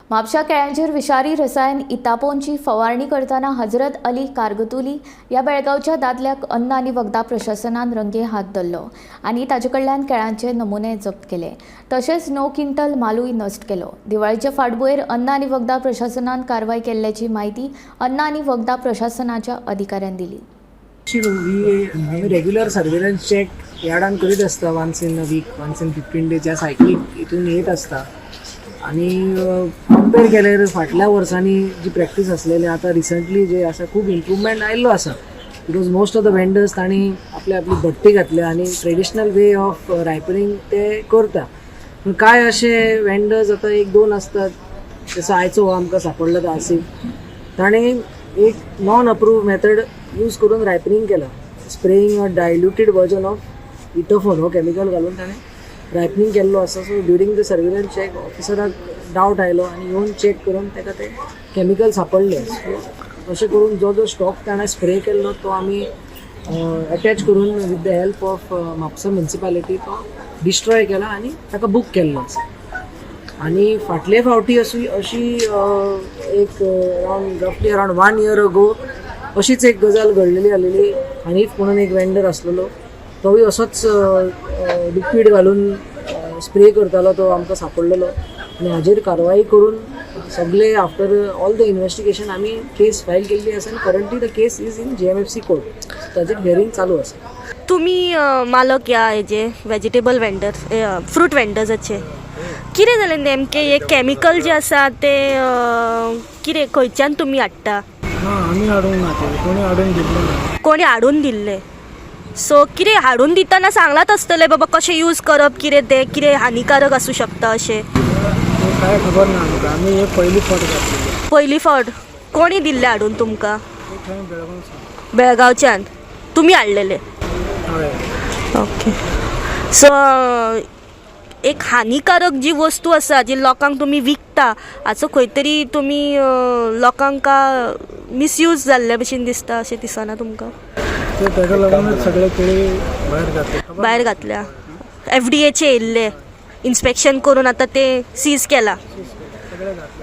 म्हापशा केळ्यांचेर विशारी रसायन इतापोनची फवारणी करतना हजरत अली कारगतुली ह्या बेळगांवच्या दादल्याक अन्न आनी वखदां प्रशासनान रंगे हात धरलो आनी ताचे कडल्यान केळ्यांचे नमुने जप्त केले. तशेंच 9 क्विंटल मालूय नश्ट केलो. दिवाळीचे फाटभुंयेर अन्न आनी वखदां प्रशासनान कारवाय केल्ल्याची म्हायती अन्न आनी वखदां प्रशासनाच्या अधिकाऱ्यान दिली. आमी रेग्युलर सर्वेलन्स चॅक यार्डान करीत आसता, once in a week, once in 15 days ह्या सायकलीक हितून येत आसता. आनी कंपेर केल्यार फाटल्या वर्सांनी जी प्रॅक्टीस आसलेली, आतां रिसंटली जे आसा, खूब इम्प्रुवमेंट आयिल्लो आसा, because most of the vendors तांणी आपली आपली भट्टी घातल्या आनी ट्रेडिशनल वे ऑफ रायपनींग ते करता. पूण कांय अशे वेंडर्स आतां एक दोन आसतात, जसो आयचो हो आमकां सांपडलो तो आसिफ, ताणें एक नॉन अप्रूव्ड मेथड यूज करून रायपनींग केलां, spraying a diluted version of ethephon. हो केमिकल घालून ताणें रायपनींग केल्लो आसा. So during the surveillance check ऑफिसराक doubt आयलो आनी येवन चॅक करून ताका ते केमिकल सांपडले. सो अशें करून जो जो स्टॉक ताणें स्प्रे केल्लो तो आमी अटॅच करून with the help of Mapusa municipality तो डिस्ट्रॉय केला आनी ताका बूक केल्लो आसा. आनी फाटले फावटी अशी अशी एक around roughly around one year ago अशीच एक गजाल घडलेली आलेली. हनीफ म्हणून एक वेंडर आसलेलो, तोवूय असोच लिक्वीड घालून स्प्रे करतालो, तो आमकां सांपडलेलो आनी हाजेर कारवाई करून सगळे आफ्टर ऑल the investigation आमी केस फायल केल्ली आसा आनी currently the case is in JMFC court. ताजेर हियरींग चालू आसा. तुमी मालक ह्या हेजे, वेजिटेबल वेंडर, फ्रूट वेंडर्साचे. कितें जालें नेमकें? हे केमिकल जे आसा ते कितें, खंयच्यान तुमी हाडटा? ना, आमी हाडूंक ना ते, कोणी हाडून दिल्ले ना. कोणी हाडून दिल्ले. सो कितें हाडून दितना सांगलात आसतलें बाबा कशें यूज करप, कितें तें, कितें हानिकारक आसूं शकता अशें? ते काय खबर ना आमकां. आमी हे पयली फावट घातलेले. पयली फावट. कोणी दिल्लें हाडून तुमकां? ते थंय बेळगांव सावन. बेळगांवच्यान तुमी हाडलेले? हय. ओके, सो एक हानिकारक जी वस्तू आसा, जी लोकांक तुमी विकता, हाचो खंय तरी तुमी लोकांक मिसयूज जाल्ले भशेन दिसता, अशें दिसना तुमकां? ते ताका लागूनच सगळे केळी भायर घातले. भायर घातल्या. एफडीएचे येयल्ले इन्स्पेक्शन करून आतां ते सीज केला. सगळे घातले.